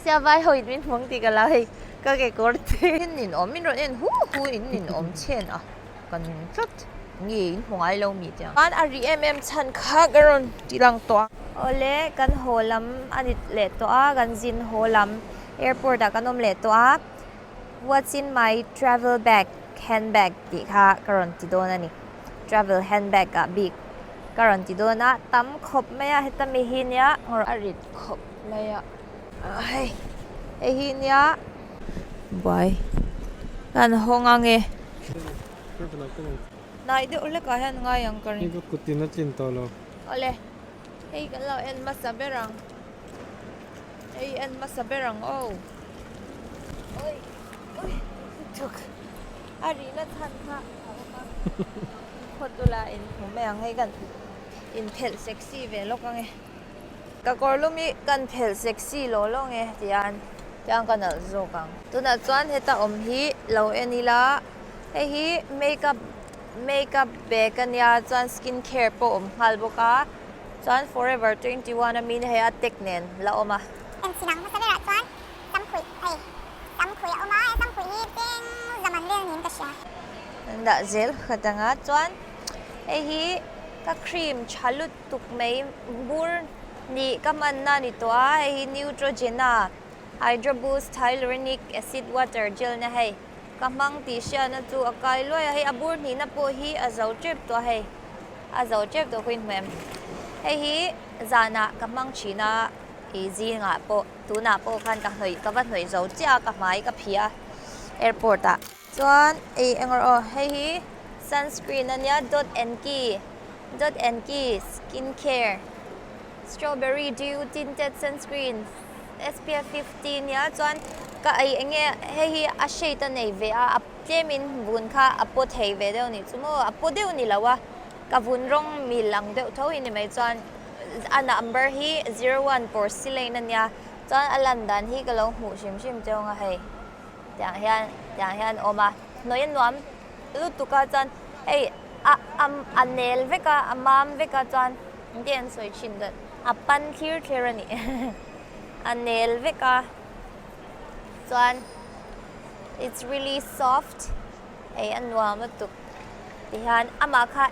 sia vai ho in min hmang tih ka lo hei ka kekawr te in nin awm min rawn en hu hu in nin awm chhen a ka ning tlat nge in hmu ngai lo mi tiang chuan a ri em em chhan kha ka rawn ti lang tawh a. Awle kan haw lam a ni leh tawh a kan zin haw lam airport ah kan awm leh tawh a what's in my travel bag handbag tih kha ka rawn ti dawn a ni travel handbag ah bik ka rawn ti dawn a tam khawp mai a heta mi hi nia a rit khawp mai a hei hei hi nia buai kan hawng ang e hnai deuh hlekah hian ngai ang ka ring kutin a tlin tawh lo awle hei kan lo en hmasa ber ang hei en hmasa ber ang aw oi oi tuk a rihna chhan kha a awm a khawtula in hmu mai ang hei kan inphelh sexy ve lawk ang e. Ka kawrlum hi kan phelh sexy law law nge tian tiang ka nalh zawk ang. Tunah chuan heta awm hi lo en ila hei hi makeup makeup bag ania chuan skin care pawh awm nghal bawk a chuan forever 21 a mi hei a tag nen la awm a. En chin ang hmasa berah chuan samkhuih hei samkhuih a awm a he samkhuih hi cheng zaman vel niin ka hria. An dah zel khat anga chuan hei hi ka cream tha lut. Tuk mai bur nih ka hmanna a ni tawh a, hei hi Neutrogena Hydro Boost Hyaluronic Acid Water Gel nia hei ka hmang tih hriatna chu a kai luai a, hei a bur hnihna pawh hi a zo tep tawh a hei a zo tep tawh khaw in hmu em hei hi zanah ka hmang thin a ih zingah pawh tunah pawh khan ka hnawih ka va hnawih zo chiah a ka hmai ka phih a airport ah chuan ih eng rawh aw hei hi sunscreen a nia dot and key. Dot and Key Skin Care Strawberry Dew Tinted Sunscreen SPF 50 nia chuan ka ei enge hei hi a shade a nei ve a a tlemin vun kha a paw thei ve deuh nih chu maw a paw deuh ni lo a ka vun rawng mil ang deuh tho hi ni mai chuan a number hi 01 porcelain a nia chuan a lan dan hi ka lo hmuh hrim hrim teuh ang a hei tiang hian tiang hian a awm a hnawih a nuam lutuk a chuan hei a a nel vek a a mam vek a chuan engtin an sawi thin dan a pan thlir thlir a ni a nel vek a chuan it's really soft hei a nuam lutuk tihian amah kha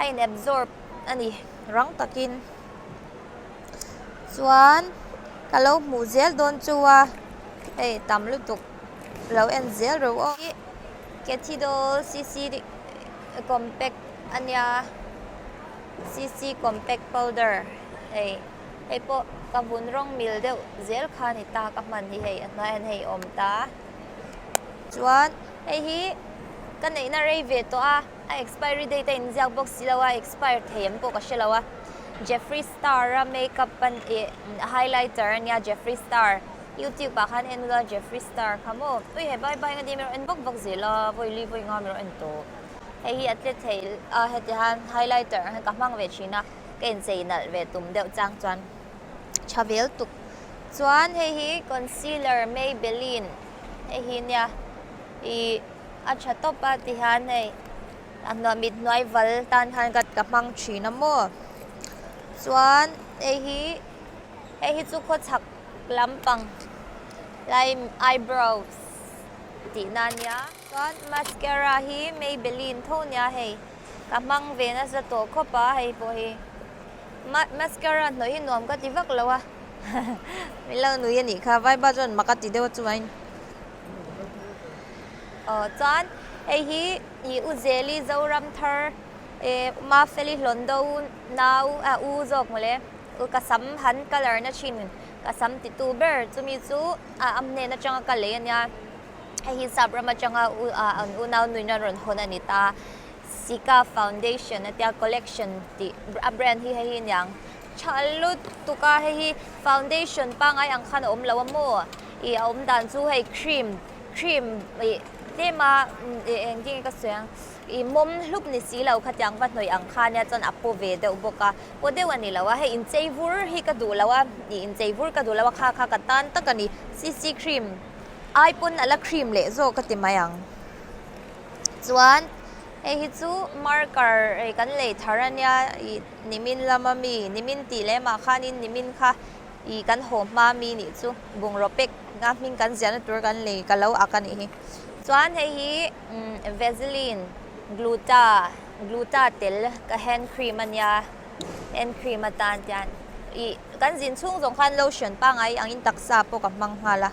a in absorb a ni rang takin chuan ka lo hmuh zel dawn chu a hei tam lutuk lo en zel ro aw. Cathedral CC compact a nia CC compact powder hei hei pawh ka vun rawng mil deuh zel kha a ni ta ka hman hi hei a hnuaiah hian hei a awm ta chuan hei hi ka neihna rei ve tawh a a expiry date a inziak bawk si lo a expire thei em pawh ka hre lo a Jeffree Star a makeup a ih highlighter a nia Jeffree Star. Youtube ah khan en ula Jeffree Star kha maw ui he bye bye nga dim erawh en vak vak zel a vawi li vawi nga erawh en tawh hei hi a tle thei a heti hian highlighter ang hian ka hmang ve thin a ka inchei nalh ve tum deuh chang chuan tha vel tuk chuan hei hi concealer Maybelline hei hi nia ih a tha tawp a ti hian hei a hnuai mit hnuai val tan khan ka hmang thin a maw chuan hei hi hei hi chu khawchhak. Lampang lai eyebrows tih na nia chuan mascara hi Maybelline tho nia hei ka hmang ve nasa tawh khawp a hei pawh hi mascara hnawih hi nuam ka ti vak lo a min lo nui a nih kha vaipa chuan mak a ti deuh a chuan aw chuan hei hi ih u Zeli Zoram thar eh Mafeli Hlawndo nau a u zawk mawle. Ka sam han colour na thin ka sam ti tu ber chumi chu a am hnen atanga ka lei ania hei hi sap ram atanga u ah an unau nuin a rawn hawn a ni ta Sika foundation a tia collection tih a brand hi hei hi aniang tha lutuk a hei hi foundation pangngai ang khan a awm lo a maw ih a awm dan chu hei cream cream ih tlem a ih engtin nge ka sawi ang. I mawm hlup ni si lo khatiang va hnawih ang kha nia chuan a paw ve deuh bawk a, paw deuh a ni lo a, hei inchei vur hi ka duh lo a, ih inchei vur ka duh lo a kha kha ka tan tak a ni, CC cream ai pawn a la cream leh zawk ka ti mai ang. Chuan hei hi chu marker hei kan lei thar a nia ih nimin lama mi nimin tih leh mah khanin nimin kha. Ih kan haw hma mi nih chu bungraw pek a hming kan ziahna tur kan lei ka lo ak a nih hi. Chuan hei hi Vaseline gluta gluta tel ka hand cream a nia hand cream atan tian ih kan zin chhung zawng khan lotion pangngai angin taksa pawh ka hmang nghal a.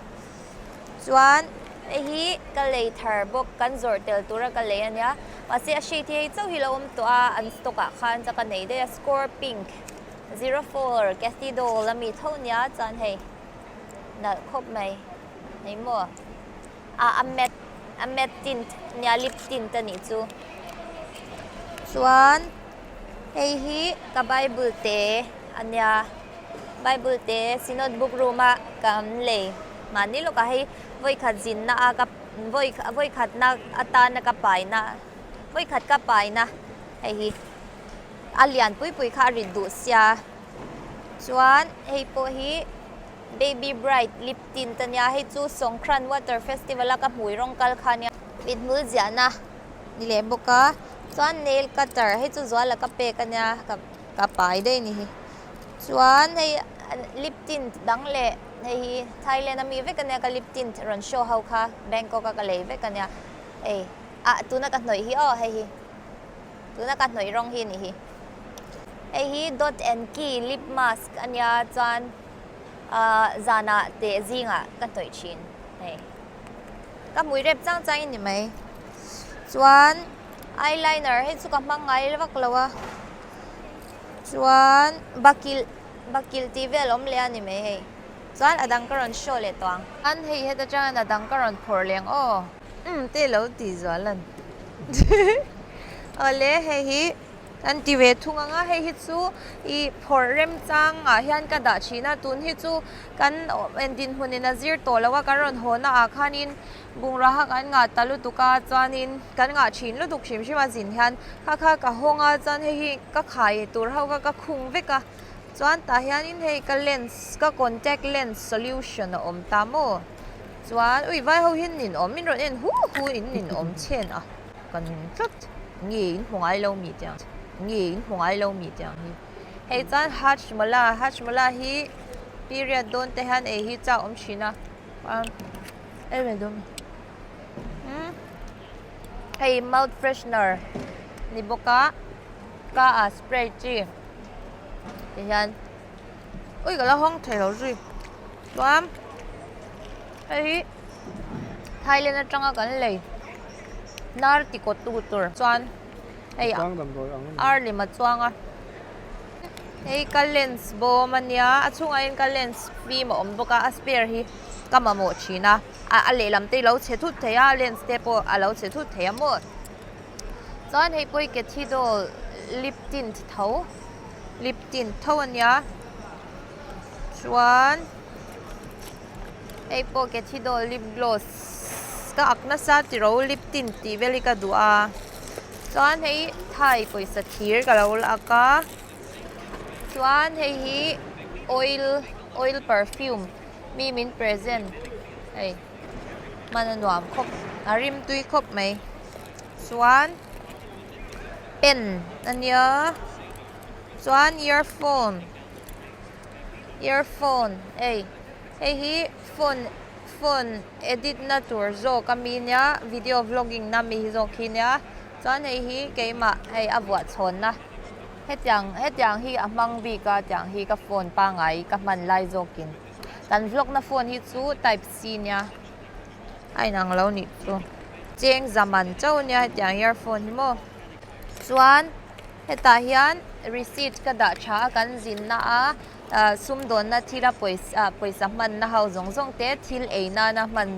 Chuan hei hi ka lei thar bawk kan zawrh tel tura ka lei a nia mahse a shade hi hei chauh hi lo awm tawh a an stock ah khan chuan ka nei daih a score pink 04 Cathy Doll a mi tho nia chuan hei nalh khawp mai ni maw ah a matte a matte tint nia lip tint a nih chu chuan hei hi ka bible te a nia. Bible te Synod Book Room a kan lei mahni lawkah hei vawikhat zinna a ka vawikhatna atana ka paina vawikhat ka paina hei hi a lian pui pui kha a rit duh sia chuan hei pawh hi Baby Bright lip tint a nia hei chu Songkran Water Festival a ka hmui rawng kal kha a nia mithmul ziahna ni leh bawk a chuan nail cutter hei chu zuala ka pek a nia ka pai daih a ni hi. Chuan hei lip tint dang leh hei hi Thailand a mi vek a nia ka lip tint rawn show ho kha Bangkok a ka lei vek a nia hei ah tuna ka hnawih hi aw hei hi tuna ka hnawih rawng hi a nih hi hei hi dot and key lip mask a nia chuan ah zanah teh zingah ka hnawih thin hei ka hmui rep chang chang in ni mai chuan eyeliner hei chu ka hmang ngai vak lo a. Chuan bakilh bakilh tih vel awm leh a ni mai hei. Chuan a dang ka rawn show leh tawh ang. Chuan hei heta tangin a dang ka rawn phawrh leh ang aw. Umm te lo tih zual an. Awle hei hi kan ti ve thung ang a, hei hi chu ih phawrh remchang ah hian ka dah thin a, tun hi chu kan dinhmun in a zir tawh lo a, kan rawn haw na ah khanin Bungrua kha kan ngah ta lutuk a, chuanin kan ngah thin lutuk hrim hrim a zin hian kha kha ka hawng a, chuan hei hi ka khai tur ho kha ka khung vek a, chuan tah hianin hei ka lens ka contact lens solution a awm ta maw, chuan ui vai ho hi nin awm min rawn en hu hu in nin awm chhen a ka ning tlat nge in hmu ngai lo mi tiang nge in hmu ngai lo mi tiang hi hei chuan hajmola hajmola hi period dawn te hian ei hi chak awm thin a. Ei ve dum umm hei mouth freshener ni bawk a ka ah spray chi ti hian ui ka la hawng thei lo zui chuan hei hi Thailand atanga kan lei nar ti kawt tu tur chuan hei ar lem a chuang a. Hei ka lens bawm a nia a chhungah hian ka lens fim a awm bawk a a spare hi ka mamawh thin a a lehlam te hi lo chhe thut thei a lens te pawh a lo chhe thut thei a maw chuan hei pawh hi Cathedral lip tint tho lip tint tho a nia chuan hei pawh Cathedral lip gloss ka ak nasa tiro lip tint tih vel hi ka duh a. Chuan hei Thai pawisa thir ka lo lak a, chuan hei hi oil oil perfume mi min present hei hman a nuam khawp a rim tui khawp mai chuan pen a nia chuan earphone earphone hei hei hi phone Phone edit na tur zawk a mi nia video vlogging na mi hi zawk hi nia chuan hei hi keimah hei a vuah chhawn na hetiang hetiang hi a hmang bik a tiang hi ka phone pangai ka hman lai zawkin kan vlog na phone hi chu type C nia a inang lo nih chu cheng zaman chauh nia hetiang earphone hi maw chuan hetah hian receipt ka dah tha a kan zinna a. Sumdawnna thila pawisa pawisa hmanna ho zawng zawng te, thil ei nana hman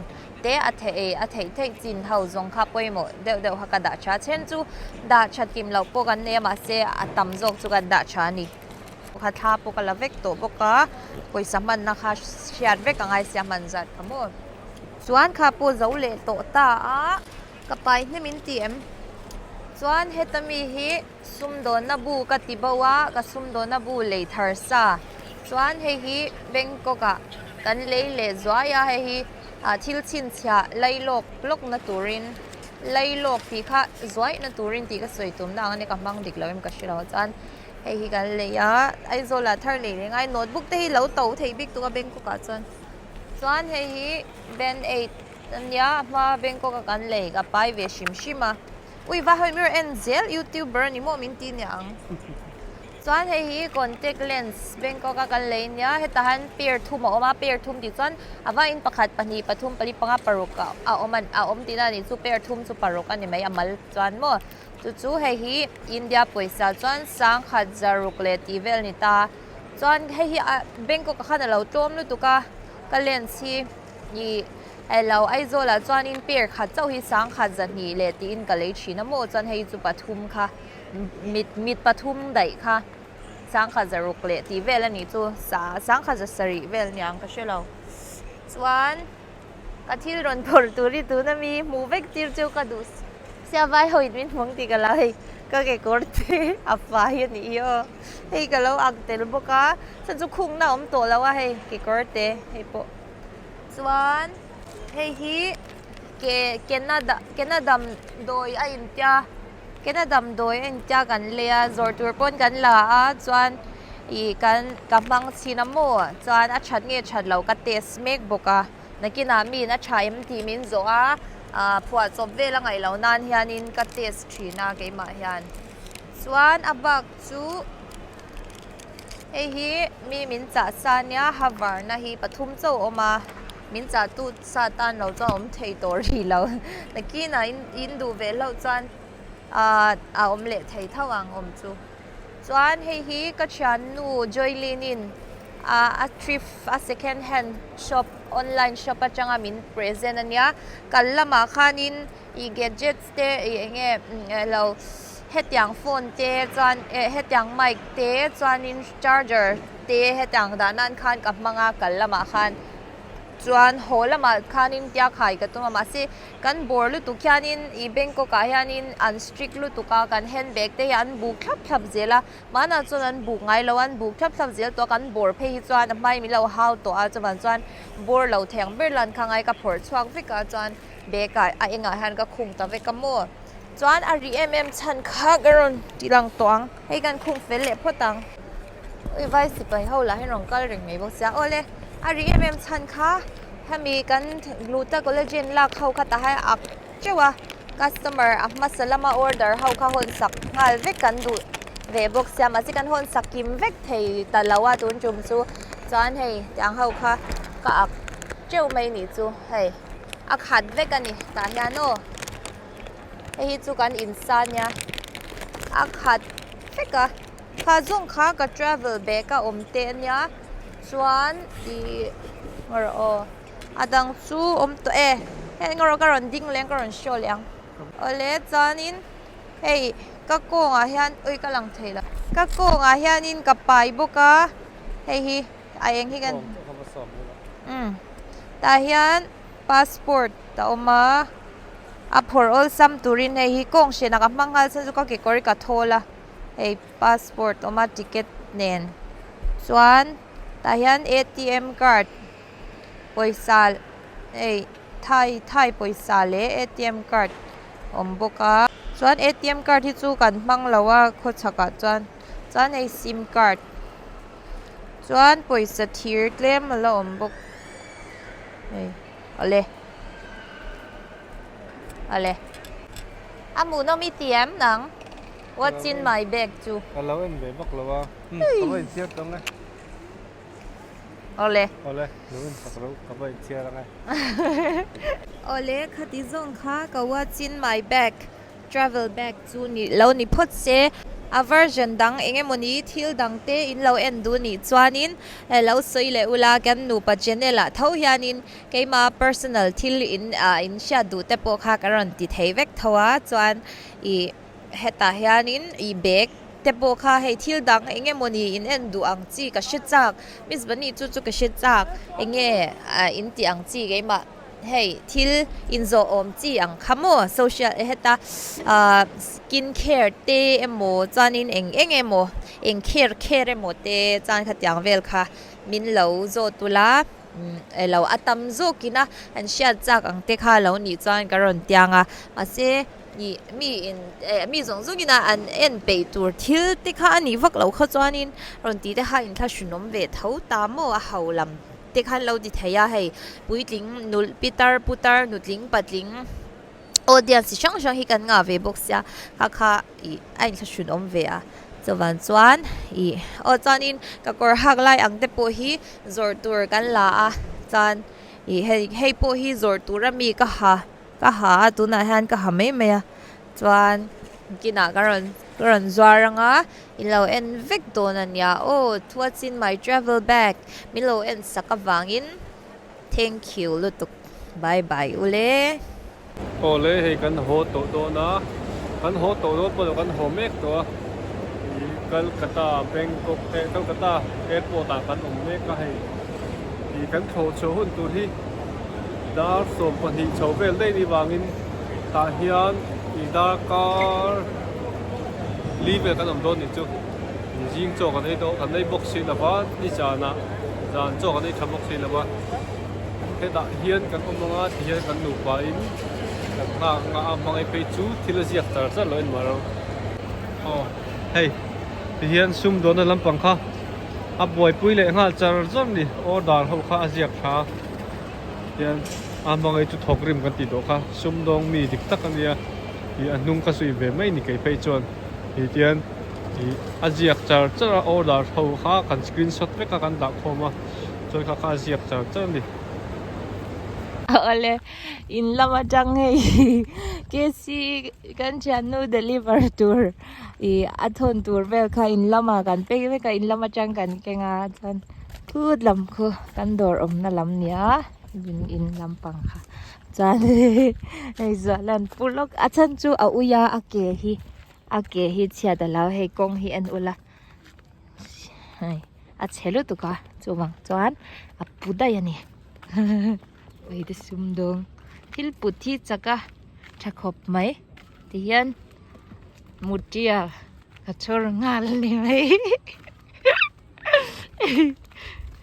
te, a theih ei a theih theih chin ho zawng kha pawimawh deuh deuh kha ka dah tha. A then chu dah tha kim loh pawh kan nei a, mahse a tam zawk chu kan dah tha a ni. Kha thla pawh ka la vek tawh bawk a, pawisa hmanna kha hriat vek a ngai sia hman zat kha maw. Chuan kha pawh zo leh tawh ta a, ka pai hnem in ti em? Chuan heta mi hi. Sumdawnna bu ka ti bo a, ka sumdawnna bu lei thar sa. Chuan hei hi Bangkok ah kan lei leh zuai a, hei hi ah thil chhinchhiah lailawk lawkna turin lailawk tih kha zuaihna turin tih ka sawi tumna ang a nia ka hmang dik lo em ka hre lo a chuan. Hei hi kan lei a, Aizawl ah thar lei leh ngai notebook te hi lo to thei bik tuk a Bangkok ah chuan. Chuan hei hi band aid a nia a hma Bangkok a kan lei ka pai ve hrim hrim a. Ui va hawi mi en zel youtuber a ni maw min ti nia ang. Chuan hei hi contact lens Bangkok a kan lei nia hetah hian pair thum a awm a pair thum tih chuan a vaiin pakhat pahnih pathum pali panga paruk a awm a awm tihna a nih chu pair thum chu paruk a ni mai a mal chuan maw chu chu hei hi India pawisa chuan sangkhat zaruk leh tih vel a ni ta chuan hei hi ah Bangkok ah khan a lo tlawm lutuk a ka lens hi ih elo Aizawl ah chuanin pair khat chauh hi sangkhat zahnih leh tiin ka lei thin a maw chuan hei chu pathum kha. Mit mit pathum daih kha sangkhat zaruk leh tih vel a nih chu sa sangkhat za sarih vel niang ka hre lo chuan ka thil rawn phawrh tur hi tuna mi hmuh vek tir chu ka duh sia vai ho in min hmang tih ka lo hei ka kekawr te a fai a nih hi aw hei ka lo ak tel bawk a chhan chu khungna a awm tawh lo a hei kekawr te hei pawh chuan hei hi ke kenada kenadamdawi a intia. Kena damdawi a intia kan lei a, zawrh tur pawn kan la a, chuan ih kan ka hmang chhin a maw, chuan a that nge that lo ka test mek bawk a, nakinah miin a tha em tih min zawh a, ah phuahchawp vel a ngaih loh nan hianin ka test thin a keimah hian. Chuan a bak chu hei hi mi min chah sa nia havarna hi pathum chauh a awm a, min chah tu sa tan lo chuan a awm thei tawh rih lo nakinah in in duh ve hlauh chuan ahh a awm leh thei tho ang awm chu chuan hei hi ka thiannu Joylene in ah a thrift a second hand shop online shop atanga min present a nia kal lamah khanin ih gadgets te ih eng nge eng lo hetiang phone te chuan eh hetiang mic te chuanin charger te hetiang dah nan khan ka hmang a kal lamah khan. Chuan haw lamah khanin tia khai ka tum a, mahse kan bawr lutuk hianin ih Bangkok ah hianin an strict lutuk a, kan handbag te hi an buk thlap thlap zel a, hmanah chuan an buk ngai lo a, an buk thlap thlap zel tawh a, kan bawr phei hi chuan a hmain min lo hau tawh a, chuvang chuan bawr lo thei ang ber lan kha ngai ka phawrh chhuak vek a, chuan bag ah a engah hian ka khung ta vek a maw. Chuan a ri em em chhan kha ka rawn ti lang tawh ang, hei kan khung fel leh phawt ang. Ui vai sipai ho lah hi rawn kal reng mai bawk sia awle a ri em em chhan kha hemi kan gluta collagen lak ho kha tah hian a ak teuh a customer a hmasa lama order ho kha hawn sak nghal vek kan duh ve bawk sia mahse kan hawn sak kim vek thei ta lo a tun tum chu chuan hei tiang ho kha ka ak teuh mai nih chu hei a khat vek a ni tah hian aw. Hei hi chu kan insa nia a khat vek a kha zawng kha ka travel bag a awm teh ania chuan ih ngaw rawh aw a dang chu awm tawh e heng erawh ka rawn ding leh ang ka rawn show leh ang awle chuanin hei ka kawngah hian ui ka lang thei lo ka kawngah hianin ka pai bawk a hei hi a eng hi kan umm tah hian passport a awm a a phawrh awlsam turin hei hi kawng hrenah ka hmang nghal chuan chu ka kekawr hi ka thawl a hei passport a awm a ticket nen chuan tah hian A T M card pawisa hei thai thai pawisa leh A T M card a awm bawk a chuan A T M card hi chu kan hmang lo a khawchhakah chuan chuan hei sim card chuan pawisa thir tlem a la awm bawk. Hei awle awle a hmuhnawm i ti em nang what's in my bag chu ka lo en ve vak lo a ka va inchhiar tawng e awle awle lo en sak lo ka va inchhiar ang e awle khati zawng kha ka what's in my bag Travel bag chu ni lo ni phawt se, a version dang eng emawni thil dang te in lo en duh nih chuanin lo sawi leh ula kan nupa channel ah tho hianin keima personal thil in ah in hriat duh te pawh kha ka rawn ti thei vek tho a chuan ih hetah hianin ih bag te pawh kha hei thil dang eng emawni in en duh ang chi ka hre chak miss Bunny chu chu ka hre chak eng nge ah in tih ang chi keimah. Hei thil inzawh awm chi ang kha maw social heta ah skin care te emaw chuanin eng eng emaw eng care care emaw te chuan khatiang vel kha min lo zawt tula elo a tam zawkin a an hriat chak ang te kha lo nih chuan ka rawn tiang a mahse. Ih mi in eh mi zawng zawng ina an en peih tur thil te kha a nih vak loh kha chuanin rawn tih te kha inthlahrunawm ve tho ta maw a ho lam te khan lo ti thei a hei puitling nul pitar putar nutling patling audience chi hrang hrang hi kan ngah ve bawk sia kha kha ih a inthlahrunawm ve a chuvan chuan ih aw chuanin ka kawr hak lai ang te pawh hi zawrh tur kan la a chuan ih hei hei pawh hi zawrh tur ami ka ha. Ka ha a tunah hian ka ha mai mai a chuan kinah ka rawn ka rawn zuar ang a in lo en vek dawn a nia aw what's in my travel bag min lo en sak avangin thank you lutuk bye bye ule. Aw le hei kan haw tawh dawn a kan haw tawh dawn pawh kan haw mek tawh a ih Calcutta Bangkok eh Calcutta airport ah kan awm mek a hei ih kan thlawh chhuah hun tur hi. Dar 12 chho vel daih ni vangin tah hian ih darkar li vel kan awm dawn ni chu zing chaw kan ei dawn kan ei bawk si lo va ni zanah zan chaw kan ei tha bawk si lo va hetah hian kan awm ang a tihian kan nupa in kan nghak ang a a hmangaih phei chu thil a ziak char char lo en mah ro aw hei tihian sumdawnna lampang kha a buaipui leh nghal char char a ni order ho kha a ziak tha a. Hian a hmangaih chu thawk rim kan tih tawh kha sumdawng mi dik tak a nia ih a hnung ka suih ve mai ni kei phei chuan ih tian ih a ziak char char a order ho kha kan screenshot vek a kan dah khawm a chuan kha kha a ziak char char a ni. Awle in lam atang hei KC kan thiannu deliver tur ih a thawn tur vel kha in lamah kan pek vek a in lam atang kan keng a chuan phut lam khu kan dawr awmna lam nia in in lampang kha chuan hei zualan pu lawk a chhan chu a ui a a ke hi a ke hi chhiat a lo hei kawng hi en ula hei a chhe lutuk a chuvang chuan a pu daih a ni ui te sumdawng thil put hi chak a tha khawp mai tihian mutia ka chhawr nghal a ni mai.